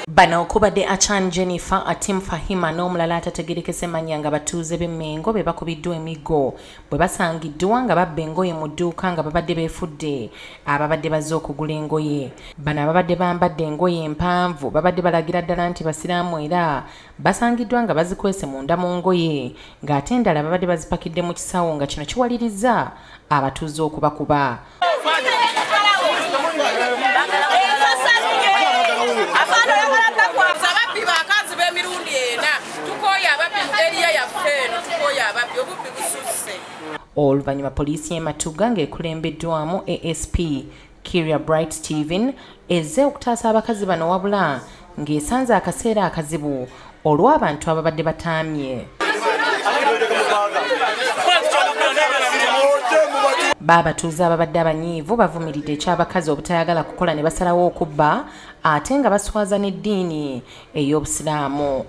Bano okubadde Achan Jennifer, Atim Fahima n'omulala atategerekese mannya nga batuuze b'e Mengo be bakubiddwa emiggo bwe basangiddwa nga babba engoye mu dduuka nga babadde beefudde ababadde bazze okugula engoye. Bano ababadde bambadde engoye empanvu babadde balagira ddala nti basiraamu era basangiddwa nga bazikwese munda mu ngoye ng'ate endala babadde bazipakidde mu kisawo nga kino kiwaliriza abatuuze okubakuba. Oluvannyuma poliisi y'e Matuga ng'ekulembeddwamu ASP Kiria Bright Steven ezze okutaasa abakazi bano wabula ng'esanze akaseera akazibu olw'abantu ababadde bataamye. Babatuuze ababadde abanyiivu bavumiridde eky'abakazi obutayagala kukola ne basalawo okubba ate nga baswaza n'eddiini ey'Obusiraamu.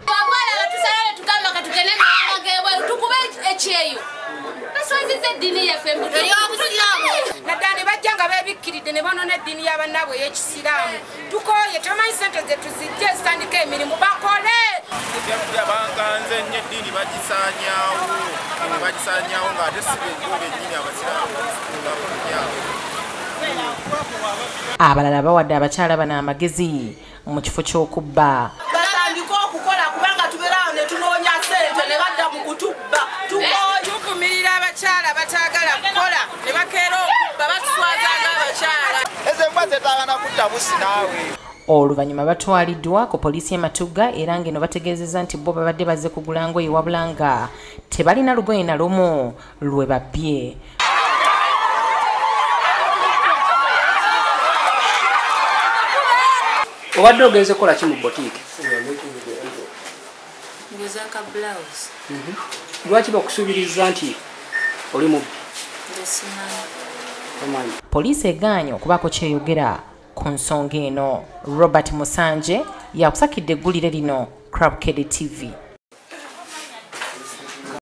Naddala ne bajja nga beebikkiridde ne banona eddiini y'abannaabwe ey'ekisiraamu. Tukooye, tebamanyi ssente ze tuzijja ezitandika emirimu, bakole! Ebyakulya banganze nnyo, eddiini bagisaanyaawo, bagisaanyaawo ng'ate si bo bennyini abasiraamu. Abalala bawadde abakyala bano amagezi mu kifo ky'okubba. Batandike okukola kubanga tubeerawo ne tunoonya ssente ne badda mu kutubba. Tuvumirira abakyala bataagala kukola ne bakeera okubba, batuswaza ng'abakyala. Ezo embwa zeetaaga na kutta busi naawe. Oluvannyuma batwaliddwa ku poliisi y'e Matuga era ng'eno bategeezezza nti bo babadde bazze kugula ngoye wabula nga tebalina lugoye na lumu lwe babbye. Obadde ogenze kukola ki mu botiike? Nguza ka blouse. Lwaki bakusuubiriza nti oli mubbi? Simanyi. Poliisi egaanye okubaako kyeyogera ku nsonga eno. Robert Musanje yakusakidde eggulire lino, Crab Kede TV.